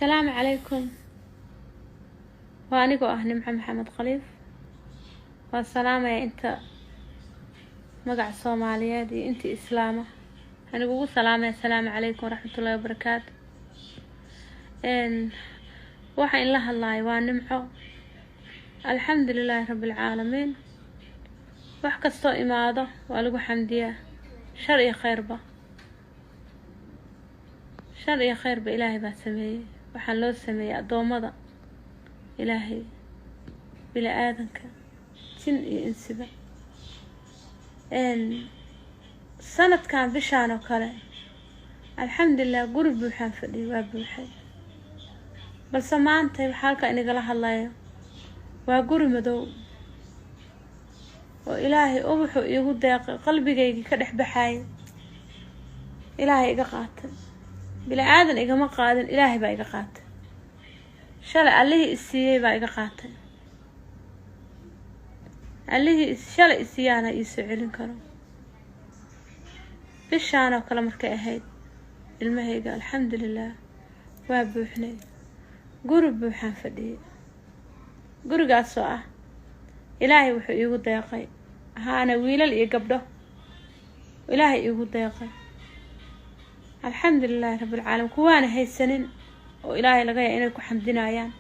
Asalaamu calaykum. Waa anigoo ah Nimco Maxamed Khaliif. Waa salaamaya inta magaca Soomaaliyeed iyo intii Islaama anigu ugu salaamaya. Asalaamu calaykum waraxmatullaahi wabarakaatu. Waxa in la hadlayo waa Nimco. Alxamdu lilaahi rabbi alcaalamiin. Wax kastoo imaado waa lagu xamdiyaa, shar iyo khayrba, shar iyo khayrba Ilaahay baa sameeyey. Waxaan loo sameeyey addoommada Ilaahay, bini aadanka, jin iyo insiba. Sanadkan bishaan oo kale, alxamdulilah, guri buuxaan fadhiyay, waa buuxay. Balse maanta waxaa halkaa inagala hadlayo waa guri madow oo Ilaahay ubaxuu iigu deeqay, qalbigaygii ka dhex baxaayay Ilaahay iga qaatay. Bini aadan igama qaadin, Ilaahay baa iga qaatay. Shalay Allihii isiiyey baa iga qaatay. Allihii shalay isiiyaana iisoo celin karo. Bishaan oo kale markay ahayd, ilmahayga alxamdulilah waa buuxnay, guri buuxaan fadhiyay. Gurigaasoo ah Ilaahay wuxuu iigu deeqay ahaana wiilal iyo gabdho Ilaahay iigu deeqay, alxamdulilaahi rabbilcaalamiin. Kuwaana haysanin oo Ilaahay laga yaa inay ku xamdinayaan.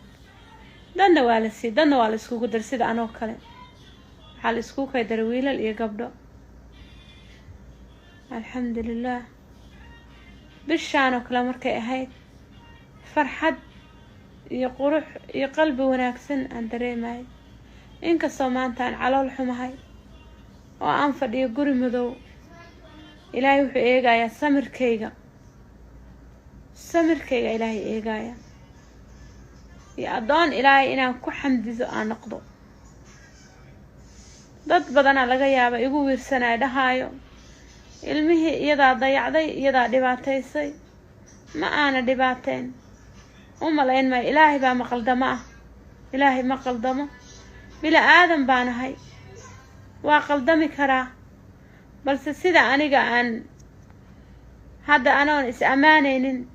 Dadna waa la siiyey, dadna waa la iskugu daray. Sida anoo kale waxaa la iskugu kay daray wiilal iyo gabdho, alxamdulilah. Bishaan oo kale markay ahayd, farxad iyo qurux iyo qalbi wanaagsan aan dareemayay. Inkastoo maanta aan calool xumahay oo aan fadhiyo guri madow, Ilaahay wuxuu eegayaa samirkayga. Samirkayga Ilaahay eegaya iyo addoon Ilaahay inaan ku xamdiso aan noqdo. Dad badanaa laga yaaba igu wiirsanaya, dhahaayo ilmihii iyadaa dayacday, iyadaa dhibaataysay. Ma aana dhibaateen, u malayn maayo. Ilaahay baa maqaldamo ah, Ilaahay ma qaldamo. Bila aadan baan ahay, waa qaldami karaa. Balse sida aniga aan hadda anoon is ammaanaynin,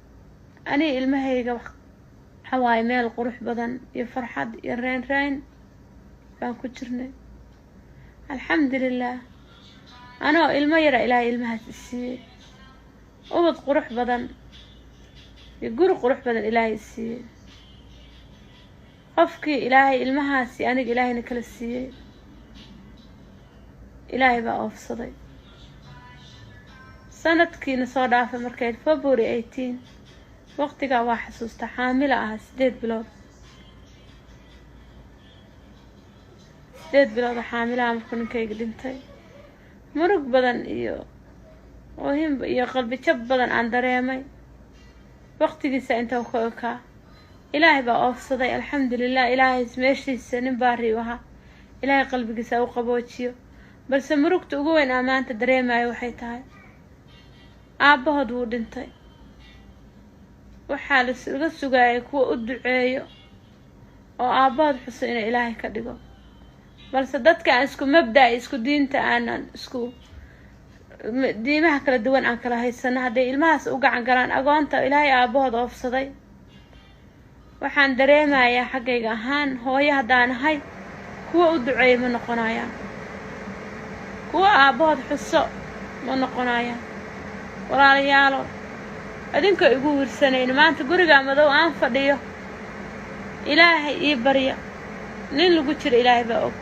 aniga ilmahayga waxa waaye meel qurux badan iyo farxad iyo reyn reyn baan ku jirnay, alxamdulilah. Anoo ilmo yara Ilaahay ilmahaas isiiyey, ubad qurux badan iyo guri qurux badan Ilaahay isiiyey. Qofkii Ilaahay ilmahaasi aniga Ilaahayna kala siiyey, Ilaahay baa oofsaday. Sanadkiina soo dhaafay markay February 18, waqtigaa waa xasuustaa, xaamila ahaa 8 bilood, 8 bilood oo xaamilaha markuu ninkayga dhintay. Murug badan iyo oohin iyo qalbijab badan aan dareemay waqtigiisa inta ka okaa. Ilaahay baa oofsaday, alxamdulilah. Ilaahay meeshiisa nin baari u ahaa, Ilaahay qalbigiisa u qaboojiyo. Balse murugta ugu weyn aa maanta dareemayo waxay tahay aabbahood wuu dhintay. Waxaa laga sugaayay kuwa u duceeyo oo aabbahood xuso inuu Ilaahay ka dhigo. Balse dadka aan isku mabda, isku diinta, aanan isku diimaha kala duwan aan kala haysano, hadday ilmahaas u gacan galaan agoonta Ilaahay aabbahood oofsaday, waxaan dareemayaa xaggayga ahaan, hooyo haddaan ahay, kuwa u duceeya ma noqonayaan, kuwa aabbahood xuso ma noqonayaan. Walaalayaalo, idinkoo igu wiirsanayn, maanta gurigaa madow aan fadhiyo, Ilaahay ii barya. Nin lagu jiro Ilaahay baa og,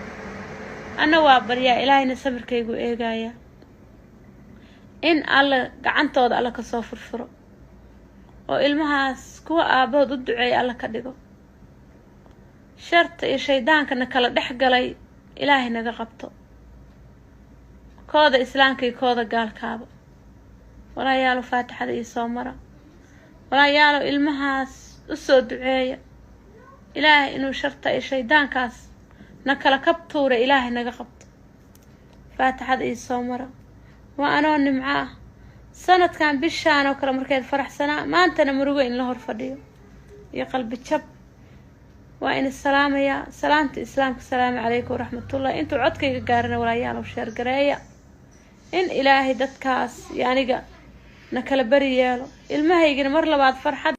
anna waa baryaa. Ilaahayna samirkaygu eegaya in Alla gacantooda Alla kasoo furfuro oo ilmahaas kuwa aabbahood u duceeya Alla ka dhigo. Sharta iyo shaydaankana kala dhex galay Ilaahay naga qabto, kooda Islaamka iyo kooda gaalkaaba. Walaayaalo, faatixada iyo soo mara. Walaayaalo, ilmahaas u soo duceeya Ilaahay inuu sharta iyo shaydaankaas na kala kabtuura, Ilaahay naga qabto. Faatixada iyo soo mara. Waa anoo Nimco ah. Sanadkan bishaan oo kale markeed faraxsanaa, maantana murugo in la hor fadhiyo iyo qalbi jab. Waa in salaamayaa salaamta Islaamka. Asalaamu calaykum waraxmatullah. Intuu codkayga gaarana, walaayaalow, share gareeya in Ilaahay dadkaas iyo aniga na kala beri yeelo, ilmahaygina mar labaad farxad.